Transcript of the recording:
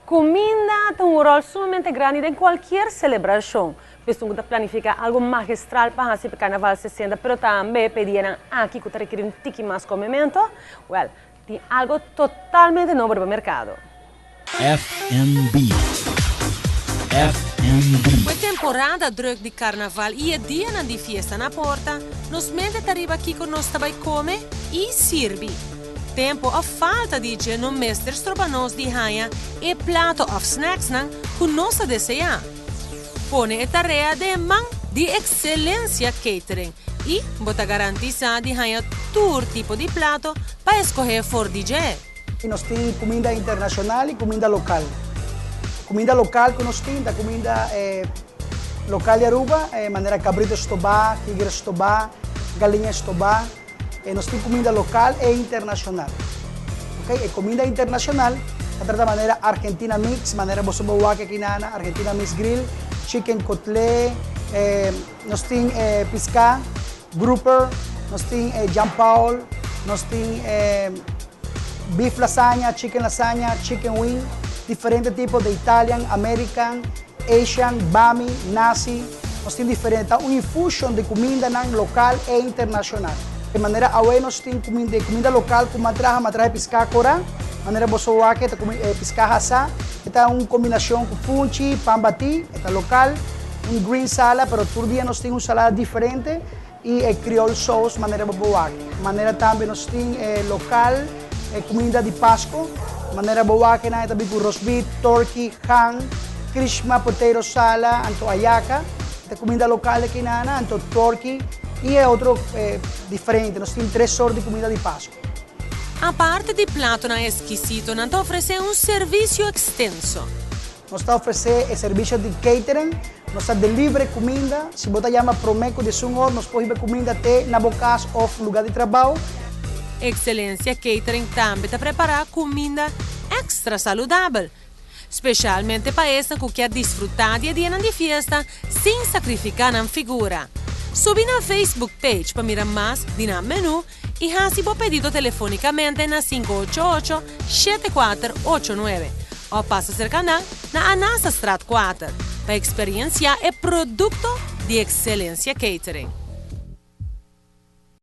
Cuminda ta un rol sumamente grandi den cualkier celebracion. Pues ta planifica algo magistral pa haci Carnaval 60, pero tambe pa e aki cu ta rekeri un tiki mas comemento. Well, tin algo totalmente nobo den mercado. FNB. FNB. E temporada druk di Carnaval y e dia di fiesta na porta, nos mente ta riba kico nos ta bay come y sirbi. Tempo of falta di dje no mester stroba nos di haya e plato of snacks nan cu nos ta desea. Pone e tarea den man di Excelencia Catering y bo ta garantisa di haya tur tipo di plato pa scoge for di dje. Y nos tin cuminda internacional y cuminda local. Cuminda local cu nos tin, cuminda local di Aruba, manera cabrito stoba, tigre stoba, galiña stoba. Nos tin cuminda local y internacional. Ok? Y cuminda internacional, ta trata manera Argentina Mix, manera bo por wak aki na Argentina Mix Grill, chicken cutlet, nos tin pisca, grouper, nos tin Jean Paul, nos tin beef lasagna, chicken lasagna, chicken wing, diferente tipo di Italian, American, Asian, bami, nasi, nos tin diferente, un infusion di cuminda nan local y internacional. Di manera awe nos tin cuminda local cu m'a traha pisca cora, manera bo por wak, pisca hasa, ta un combinacion cu funchi, pan bati, ta local, un green salad, pero tur dia nos tin un salada diferente, y creole sauce, manera bo por wak. Manera tambe nos tin local, cuminda di Pasco, manera bo por wak na tambe cu roast beef, turkey, ham, Christmas potato salad, anto ayaca, e cuminda local aki na, anto turkey, y otro diferente. Nos tin tres sorto di cuminda di Pasco. Aparte di plato nan exkisito, nan ta ofrece un servicio extenso. Nos ta ofrece e servicio di catering, nos ta deliver cuminda. Si bo yama prome cu 11 or, nos por cuminda te na bo cas of lugar di trabou. Excelencia Catering tambe ta prepara cuminda extra saludabel, specialmente pa esnan cu kier disfruta di dia di fiesta sin sacrifica nan figura. Subi na Facebook page pa mira mas di nan menu y haci bo pedido telefonicamente na 588-7489 of pasa cerca na Anasa Straat 4 pa experiencia e producto di Excelencia Catering.